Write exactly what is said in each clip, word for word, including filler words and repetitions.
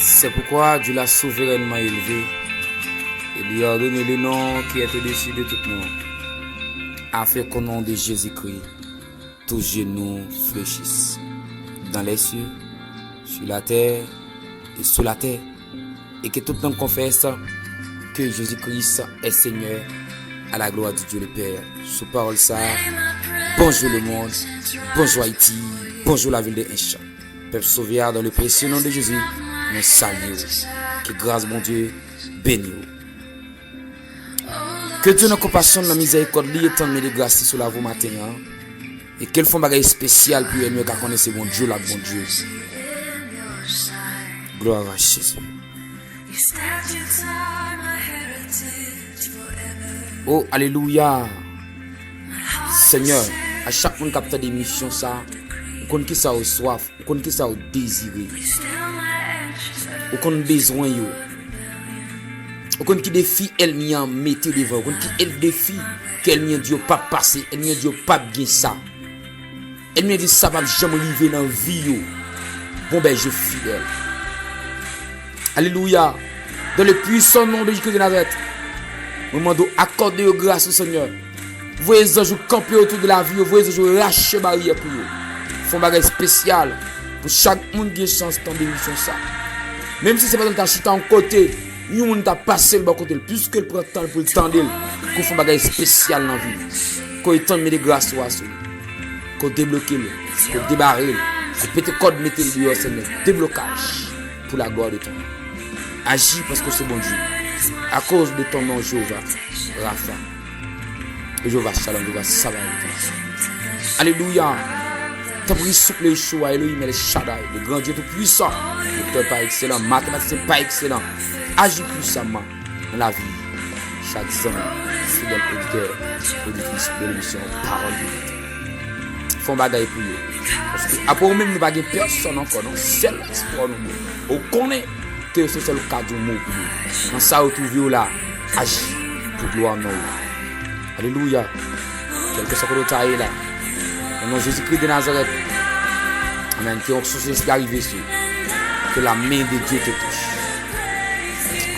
C'est pourquoi Dieu l'a souverainement élevé et lui a donné le nom qui est au-dessus de tout nom, afin qu'au nom de Jésus-Christ, tout genou fléchisse, dans les cieux, sur la terre et sous la terre, et que toute langue confesse que Jésus-Christ est Seigneur, à la gloire de Dieu le Père. Sou pawòl sa, bonjou lemonn, bonjou Ayiti, bonjou lavil de Ench. Pèp sove a, dans le précieux nom de Jésus, nou salye w. Ke gras Bondye beni w. Ke Dye nan konpasyon l, nan mizèrikòd li, etann men de gras li sou lavi w maten an. E ke l fè yon bagay espesyal pou yo, yo ka konnen se Bondye w la, Bondye. Gloire à Jésus. Oh, alelouya. Senyè, a chak moun k ap tande emisyon sa, ou konn kisa yo swaf, ou konn kisa yo dezire. Ou konn bezwen yo. Ou konn ki defi ènmi an mete devan yo. Ou konn ki el- defi ke ènmi an di yo p ap pase, ènmi an di yo p ap gen sa. Ènmi an di sa p ap janm rive nan vi yo. Bon bèje fidèl. Alelouya. Dans le puissant nom de Jésus-Christ de Nazareth, mwen mande w akòde yo gras ou, Senyè. Voye zanj ou kanpe otou de lavi yo, voye zanj ou rache baryè pou yo. Fè yon bagay espesyal pou chak moun gen chans tande emisyon sa. Menm si se pa t al ta chita yon kote, yon moun ta pase l bò kote l, piske l pran tan l pou l tande l, ke w fè yon bagay espesyal nan vi l. Ke w etann men de gras ou a sou li. Ke w debloke l, ke w debare l, ke w pete kòd mete l deyò, Senyè. Deblokaj pour la gloire de ton nom. Aji paske w se Bondye. À cause de ton nom, Jéhovah Rapha. Jehovah Shalom, Jehovah Sabaoth. Alelouya. Tanpri, souple Yeshua, Elohim El Shaddai, le grand Dieu tout-puissant, le Père par excellence, matematisyen par excellence, aji pwisaman nan lavi chak zanmi, fidèl oditè, oditris de lemisyon Pawòl de Vérité. Fè yon bagay pou yo. Paske apre ou menm, nou pa gen pèsòn ankò, non. Sèl espwa nou gen. Ou konnen ke se sèl ou ka di yon mo pou yo. Nan sa yo twouve yo la, aji pou glwa non ou. Alelouya. Kèlkeswa kote w ta ye la, nan non Jezikri de Nazarèt. Amèn. Ke onksyon Sentespri a rive sou ou. Que la main de Dieu te touche.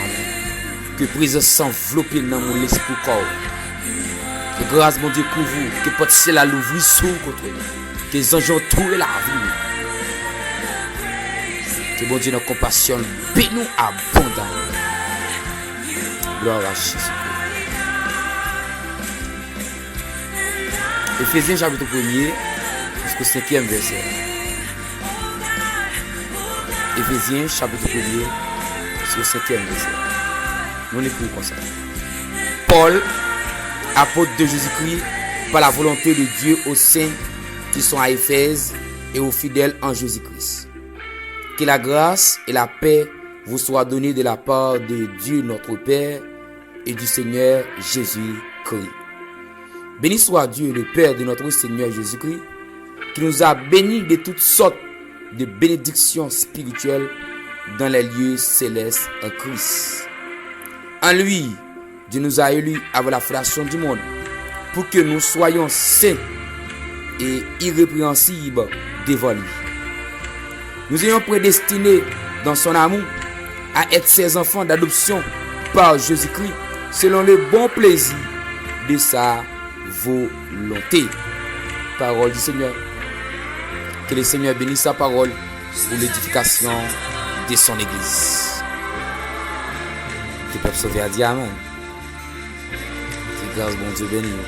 Amèn. Ke prezans anvlope nanm ou, lespri w, kò w. Ke gras Bondye kouvri w. Ke pòt syèl la louvri sou ou kote w ye. Ke zanj yo antoure lavi w. Ke Bondye nan konpasyon l beni w abondaman. Gloire à Jésus-Christ. Efezyen chapit premye jisko senkyèm vèsè. Efezyen chapit premye jisko senkyèm vèsè. Nou li pou konsa. Paul, apôtre de Jésus-Christ, par la volonté de Dieu, aux saints qui sont à Éphèse et aux fidèles en Jésus-Christ. Que la grâce et la paix vous soient données de la part de Dieu notre Père et du Seigneur Jésus-Christ. Béni soit Dieu, le Père de notre Seigneur Jésus-Christ, qui nous a bénis de toutes sortes de bénédictions spirituelles dans les lieux célestes en Christ. En lui, Dieu nous a élus avant la fondation du monde, pour que nous soyons saints et irrépréhensibles devant lui. Nous ayons prédestinés dans son amour à être ses enfants d'adoption par Jésus-Christ, selon le bon plaisir de sa volonté. Parole du Seigneur. Que le Seigneur bénisse sa parole pour l'édification de son Église. Ke pèp sove a di amèn. Ke gras Bondye beni w.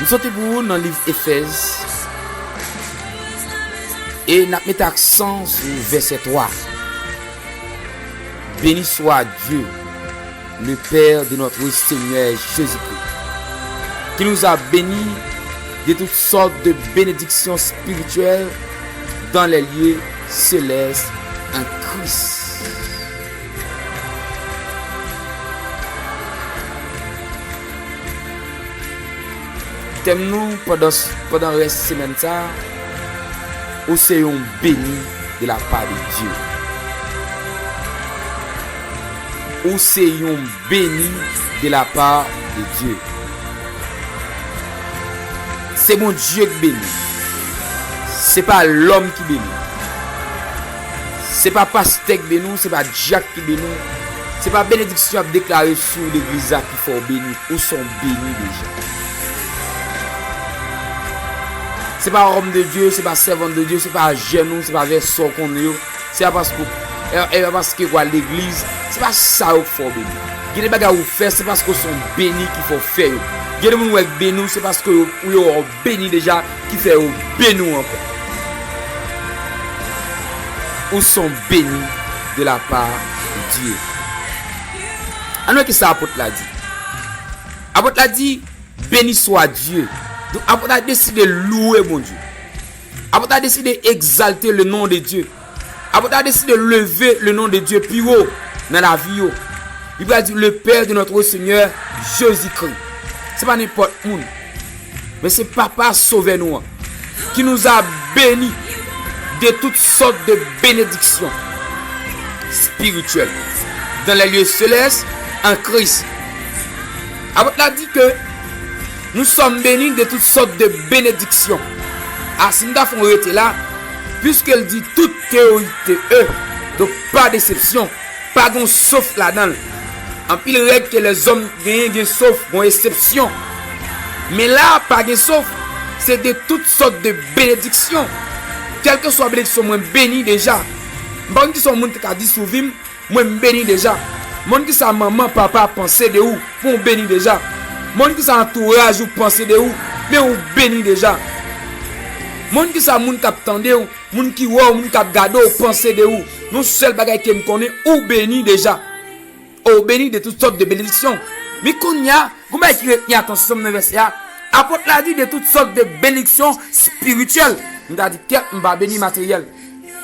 M soti pou ou nan liv Efèz. E n ap mete aksan sou vèsè twa. Béni soit Dieu, le Père de notre Seigneur Jésus-Christ, qui nous a bénis de toutes sortes de bénédictions spirituelles dans les lieux célestes en Christ. Tèm nou pandan, pandan rès semèn sa a, ou se yon beni de la part de Dieu. Ou se yon beni de la part de Dieu. Se Bondye k beni. Se pa lòm ki beni w. Se pa pastè k beni w, se pa dyak ki beni w. Se pa benediksyon y ap deklare sou legliz la ki fè w beni. Ou se yon beni deja. Se pa homme de Dieu, se pa servante de Dieu, se pa jèn ou, se pa vèsè w konnen yo. Se pa paske, e, e pa paske w al legliz, se pa sa yo k fè w beni. Gen de bagay ou fè, se paske w se yon beni ki fè w fè yo. Gen de moun ou wè k beni w, se paske yo, yo wè w beni deja, ki fè yo beni w ankò. Ou se yon beni de la part de Dieu. Ann wè kisa apot la di. Apot la di, Béni soit Dieu. Donk, apot la deside louwe Bondye. Apot la deside egzalte le non de Dye. Apot la deside leve le non de Dye pi wo nan lavi yo. Li pral di, le Père de notre Seigneur Jésus-Christ. Se pa nenpòt moun. Men se Papa Sovè nou an, qui nous a bénis de toutes sortes de bénédictions spirituelles dans les lieux célestes en Christ. Apot la di ke nous sommes bénis de toutes sortes de bénédictions. A, si m ta fè yon rete la, puisque l di toute autorité, donk pa desepsyon, pa gen sof ladan l. Anpil règ ke lèzòm genyen, gen sof, gen eksepsyon. Men la, pa gen sof. Se de toutes sortes de bénédictions. Kèlkeswa benediksyon, mwen beni deja. M pa konn kisa yon moun te ka di sou vi m, mwen m beni deja. Mwen kisa manman, papa panse de ou, mwen w beni deja. Mwen kisa antouraj ou panse de ou, men ou beni deja. Mwen kisa moun k ap tande w, moun ki wè w, moun k ap gade w panse de ou. Yon sèl bagay ke m konnen, ou beni deja. Ou beni de toutes sortes de bénédictions. Men kounye a, gon bagay ki retni atansyon m nan vèsè a. Apot la di de toutes sortes de bénédictions spirituelles. M ta di, kèt, m pa beni materyèl.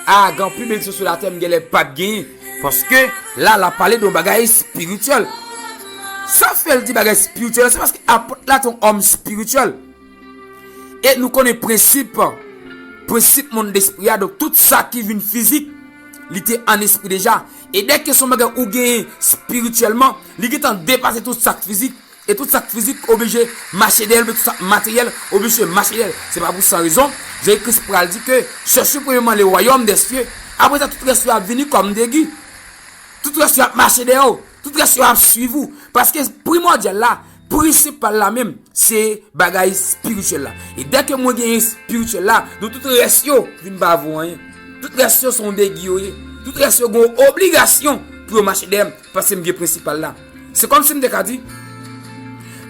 A, gen anpil benediksyon sou latè m genlè p ap genyen. Paske la, l ap pale de yon bagay espirityèl. Sa fè l di bagay espirityèl, se paske apot la te yon òm espirityèl. E nou konnen prensip, prensip mond lespri a, donk tout sa ki vin fizik, li te an espri deja. E dèke se yon bagay ou genyen espirityèlman, li gentan depase tout sa k fizik. E tout sa k fizik oblije mache dèyè l, men tout sa k materyèl oblije mache dèyè l. Se pa pou san rezon, Jezikri pral di ke, cherchez premièrement le royaume des cieux, apre sa tout rès yo ap vini kòm degi. Tout rès yo ap mache dèyè w. Tout rès yo ap swiv ou. Paske primòdyal la, prensipal la menm, se bagay espirityèl la. E dèke mwen genyen espirityèl la, donk tout rès yo vin pa vo anyen. Tout rès yo se yon degi yo ye. Tout rès yo gen yon obligasyon pou yo mache dèyè m, paske m gen prensipal la. Se kòmsi m te ka di,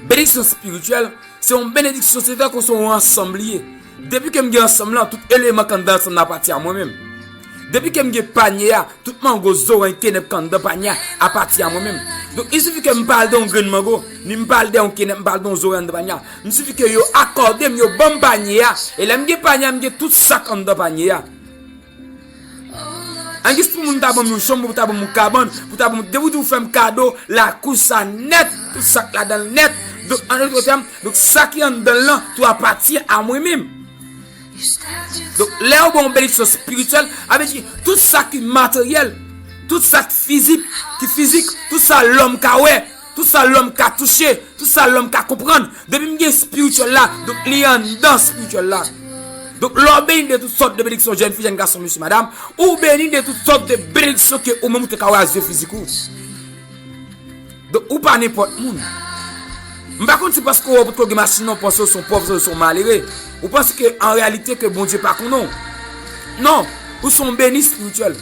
benediksyon espirityèl, se yon benediksyon, se tankou se yon ansanm li ye. Depi ke m gen ansanm lan, tout eleman k anndan ansanm lan apati a mwen menm. Depi ke m gen panye a, tout mango, zoranj, kenèp k anndan panye a apati a mwen menm. Donk, il suffit ke m pale de yon grenn mango, ni m pale de yon kenèp, m pale de yon zoranj anndan panye a. M sifi ke yo akòde m, yo ban m panye a. E lè m gen panye a, m gen tout sa k anndan panye a. Ann gen pou moun ta ban m yon chanm, pou ta ban m yon kabann, pou ta ban m, depi w di w fè m kado lakous sa nèt, tout sa k ladan l nèt. Donk, an dòt tèm, donk sa ki anndan l lan tou apati a mwen menm. Donk, lè yo ba w yon benediksyon espirityèl, sa vle di tout sa ki materyèl, tout sa ki fizik, ki fizik, tout sa lòm ka wè, tout sa lòm ka touche, tout sa lòm ka konprann, depi m gen espirityèl la, donk li anndan espirityèl la. Donk, lè w beni de tout sòt de benediksyon, jèn fi, jèn gason, mesye, madanm, ou beni de tout sòt de benediksyon ke ou menm ou te ka wè a zye fizik ou. Donk, ou pa nenpòt moun. M pa konn si paske w potko gen machin nan, w panse w se yon pòv, w se yon malere. Ou panse ke an reyalite ke Bondye pa konnen w. Non, ou se yon beni espirityèl.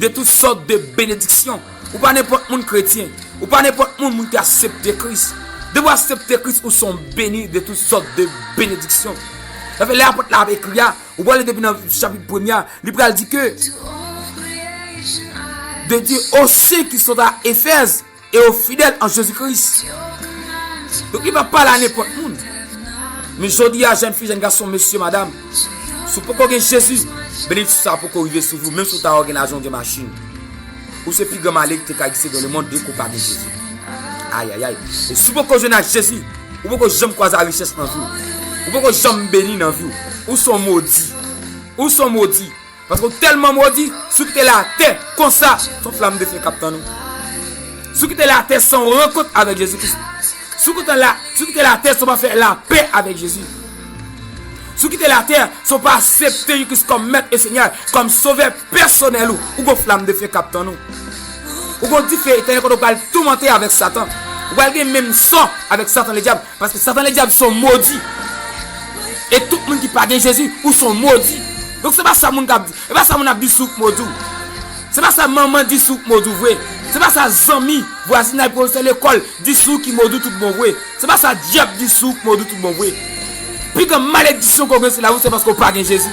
De tout sòt de benediksyon. Ou pa nenpòt moun kretyen. Ou pa nenpòt moun, moun ki aksepte Kris. Depi w aksepte Kris, ou se yon beni de tout sòt de benediksyon. Sa fè lè apot la ap ekri a, ou pral li depi nan chapit premye a, li pral di ke de Dieu aux saints qui sont à Éphèse et aux fidèles en Jésus-Christ. Donk, li pa pale a nenpòt moun. Men jodi a, jèn fi, jèn gason, mesye, madanm, si w poko gen Jezi, benediksyon sa a poko rive sou ou, menm si w ta wè w gen lajan, w gen machin. Ou se pi gran malere ki te ka egziste dans le monde depi w pa gen Jezi. Ayayay. E si w poko jwenn ak Jezi, ou poko janm kwaze a richès nan vi w. Ou poko janm beni nan vi w. Ou se yon modi. Ou se yon modi. Paske w tèlman modi, si w kite latè konsa, se yon flanm de fè k ap tann ou. Si w kite latè san w rankont avèk Jezi Kris, si w kite la, si w kite latè san w pa fè lapè avèk Jezi, Si w kite latè, si w pa aksepte Jezi Kris kòm Mèt e Senyè, kòm Sovè pèsonèl ou, ou gon flam de fè k ap tann ou. Ou gon dife etènèl kote w pral toumante avèk Satan. Ou pral gen menm sò avèk Satan Ledyab, paske Satan Ledyab se yon modi. E tout moun ki pa gen Jezi, ou se yon modi. Donk se pa sa moun k ap di, e pa sa moun ap di sou ou k modi w. Se pa sa manman di sou ou k modi w vre. Se pa sa zanmi, vwazinay, pwofesè lekòl di sou ou ki modi w tout bon vre. Se pa sa dyab di sou ou k modi w tout bon vre. Pi gran malediksyon ke w gen sou lavi w, se paske w pa gen Jezi.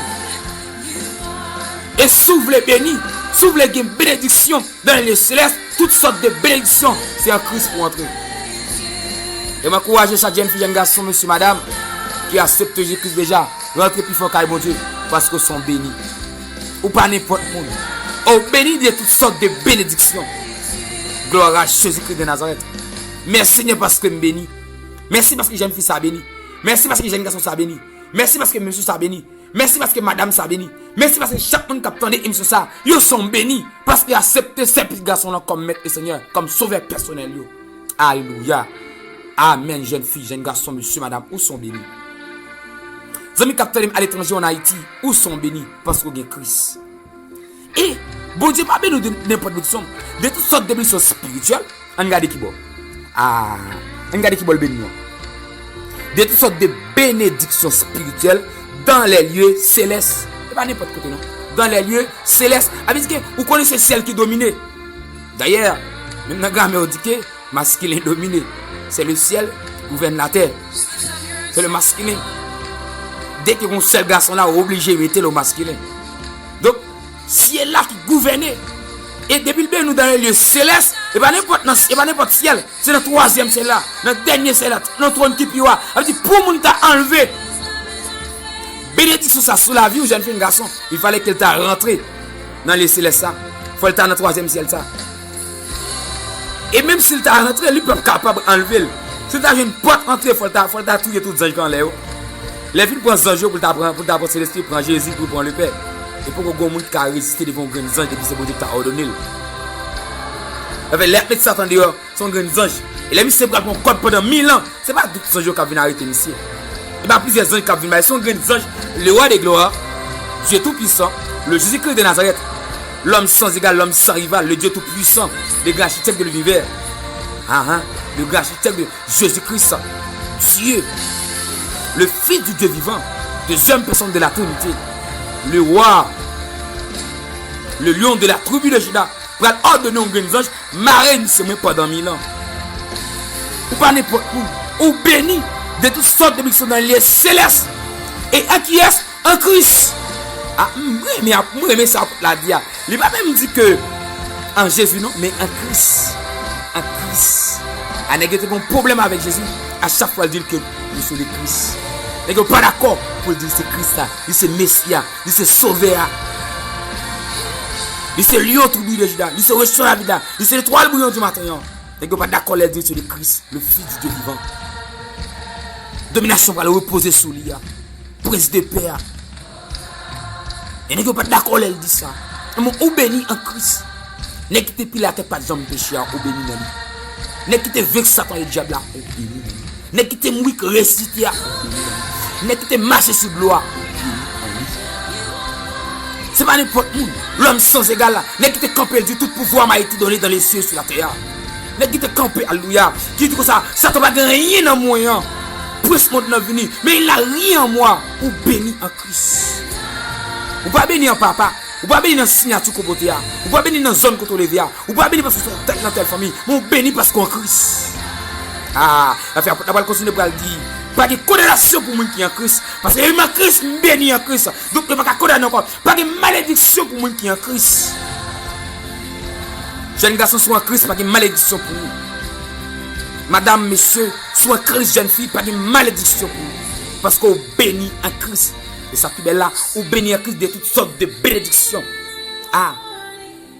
E si w vle beni, si w vle gen benediksyon dan lye selès, tout sòt de benediksyon, se an Kris pou w antre. E m ankouraje chak jèn fi, jèn gason, mesye, madanm, ki aksepte Jezi Kris deja, rantre pi fò kay Bondye, paske w se yon beni. Ou pa nenpòt moun. Ou beni de tout sòt de benediksyon. Glwa a Jezi Kris de Nazarèt. Mèsi, Senyè, paske m beni. Mèsi paske jèn fi sa beni. Mèsi paske jèn gason sa beni. Mèsi paske mesye sa beni. Mèsi paske madanm sa beni. Mèsi paske chak moun k ap tande emisyon sa, yo se yon beni. Paske yo aksepte sèl pitit gason lan kòm Mèt e Senyè, kòm Sovè pèsonèl yo. Alelouya. Amèn, jèn fi, jèn gason, mesye, madanm, ou se yon beni. Zanmi k ap tande m aletranje, ann Ayiti, ou se yon beni, paske w gen Kris. E Bondye pa beni w de nenpòt benediksyon, de tout sòt de benediksyon espirityèl. Ann gade ki bò. Ah, ann gade ki bò l beni w. De tout sòt de benediksyon espirityèl dans les lieux célestes. E pa nenpòt kote non. Dans les lieux célestes. A vle di ke ou konnen se syèl ki domine. Dayè, menm nan gramè yo di ke maskilen domine. C'est le ciel qui gouverne la terre. C'est le masculin. Dès que yon sèl gason la, ou oblije mete l o maskilen. Donk, syèl la ki gouvène. E depi l beni nou dans les lieux célestes, e pa nenpòt nan, e pa nenpòt syèl. Se nan twazyèm syèl la, nan dènye syèl la, nan twòn ki pi wo a. Sa vle di pou moun ta anlve benediksyon sa sou lavi w, jèn fi, gason, il fallait ke l ta rantre nan lye selès sa. Fò l ta nan twazyèm syèl sa. E menm si l ta rantre, li p ap kapab anlve l. Si l ta jwenn pòt antre, fò l ta, fò l ta touye tout zanj k anlè yo. Lè l fin pran zanj yo pou l ta pran, pou l ta pran Sentespri, pran Jezi pou l pran Lepè. E poko gon moun ki ka reziste devan yon grenn zanj depi se Bondye ki ta òdone l. Anfen, lè y ap met Satan deyò, se yon grenn zanj. E lè misye pral pran kòd pandan mil an, se pa tout zanj yo k ap vin arete misye. E pa plizyè zanj k ap vin ba l, se yon grenn zanj. Le roi des gloires, Dieu tout-puissant, le Jésus-Christ de Nazareth, l'homme sans égal, l'homme sans rival, le Dieu tout-puissant, le grand architecte de l'univers. Ah, ah, le grand architecte de Jésus-Christ, Dieu, le Fils du Dieu vivant, deuxième personne de la Trinité, le roi, le lion de la tribu de Juda, pral òdone yon grenn zanj mare misye mwen pandan mil an. Ou pa nenpòt moun. Ou beni de tout sòt de benediksyon nan lye selès. E an kiyès? An Kris. Ah, m renmen, m renmen sa apot la di a. Li pa menm di ke an Jezi non, men an Kris. An Kris. A nèg yo te gen yon pwoblèm avèk Jezi, a chak fwa l di l ke li se le Kris. Nèg yo pa dakò pou l di l se Kris la, li se Mesi a, li se Sovè a. Li se Lyon tribi de Jida, li se Rechon David la, li se Letwal Briyan di maten an. Nèg yo pa dakò lè l di l se le Kris, le Fils du Dieu vivant. Dominasyon pral repoze sou li a. Prens de pè a. E nèg yo pa t dakò lè l di sa. Men ou beni an Kris. Nèg ki te pile atè pa t janm peche a, ou beni nan li. Nèg ki te venk Satan e dyab la, ou beni nan li. Nèg ki te mouri, ki resisite a, ou beni nan li. Nèg ki te mache sou dlo a, ou beni nan li. Se pa nenpòt moun. L'homme sans égal la. Nèg ki te kanpe, l di tout pouvoir m'a été donné dans les cieux et sur la terre. Nèg ki te kanpe, alelouya, ki di konsa, Satan pa gen anyen nan mwen an. Prens mond nan vini, mais il n'a rien en moi. Ou beni an Kris. Ou pa beni an papa. Ou pa beni nan siyati kote w pote a. Ou pa beni nan zòn kote w leve a. Ou pa beni paske w soti nan tèl fanmi. Men ou beni paske w an Kris. Ah, afè apot la pral kontinye pral di, pa gen kondanasyon pou moun ki an Kris. Paske m an Kris, m beni an Kris. Donk yo pa ka kondane ankò. Pa gen malediksyon pou moun ki an Kris. Jèn gason, si w an Kris, pa gen malediksyon pou ou. Madanm, mesye, si w an Kris, jèn fi, pa gen malediksyon pou ou. Paske w beni an Kris. E sa pi bèl la, ou beni an Kris de tout sòt de benediksyon. Ah,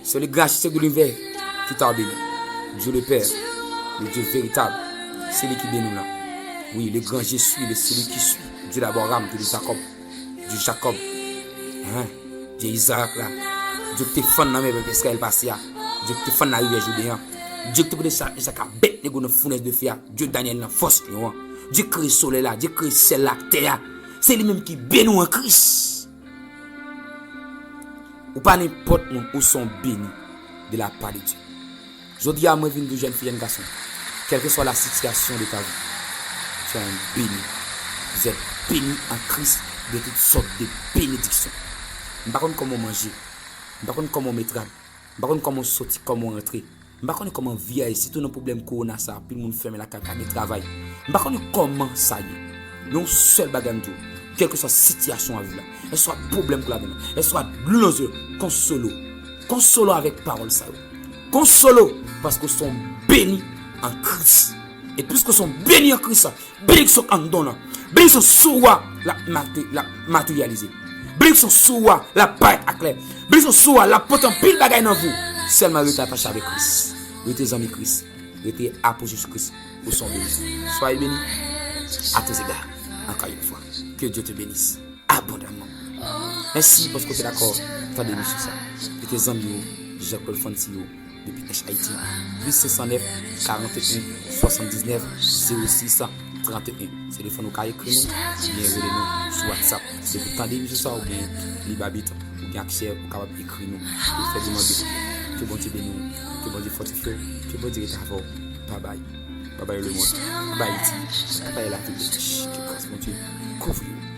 c'est le grand architecte de l'univers qui t'a béni. Dieu le Père, le Dieu véritable, c'est lui qui bénit là. Oui, le grand je suis, le celui qui suis, Dieu d'Abraham, Dieu de Jacob. Dye Jakòb, hein, Dye Izarak la, Dye k te fann nan mè pèp Izrayèl pase a, Dye k te fann nan rivyè Jouden an, Dye k te pote sa, sa ka bèt nego nan founèz de fè a, Dye Danyèl nan fòs lyon an, Dye k kreye solèy la, Dye k kreye syèl la ak tè a. Se li menm ki beni w an Kris. Ou pa nenpòt moun, ou se yon beni de la part de Dieu. Jodi a, mwen vin di w, jèn fi, jèn gason, quelle que soit la situation de ta vie, tu es un béni. Vous êtes béni en Christ de toutes sortes de bénédictions. M pa konn kòman w manje, m pa konn kòman w met rad, m pa konn kòman w soti, kòman w rantre. M pa konnen kòman vi a ye, sitou nan pwoblèm kowona sa, anpil moun fèmen lakay, pa gen travay. M pa konnen kòman sa ye. Men yon sèl bagay m di w, kèlkeswa sitiyasyon w ap viv la, èske w ap pwoblèm pou lavi nan, èske w ap dlo nan zye, konsole w. Konsole w avèk pawòl sa yo. Konsole w, paske w se yon beni an Kris. E piske w se yon beni an Kris, benediksyon k anndan w lan, benediksyon sou ou a, l ap mate-, l ap materyalize. Benediksyon sou ou a, l ap parèt aklè. Benediksyon sou ou a, l ap pote anpil bagay nan vi w. Sèlman rete atache avèk Kris. Rete zanmi Kris. Rete apre Jezi Kris. Ou se yon beni. Soyez bénis à tous égards. Encore une fois, que Dieu te bénisse abondamment. Mèsi paske w te dakò tande emisyon sa. Rete zanmi w, Jean Claude Foncio, depi H Haiti. Plis senk san nèf, karant en, swasanndiznèf, zewo sis, trannteyen. Telefòn ou ka ekri nou, oubyen rele nou sou WhatsApp. Depi w tande emisyon sa, ou gen lib abit, ou gen aksè, ou kapab ekri nou. Ou fè demann de priyè. Ke Bondye beni w, ke Bondye fòtifye w, ke Bondye rete avè w. Babay. Babay lemonn. Babay Ayiti. Babay lavil de Dich. Ke gras Bondye kouvri w.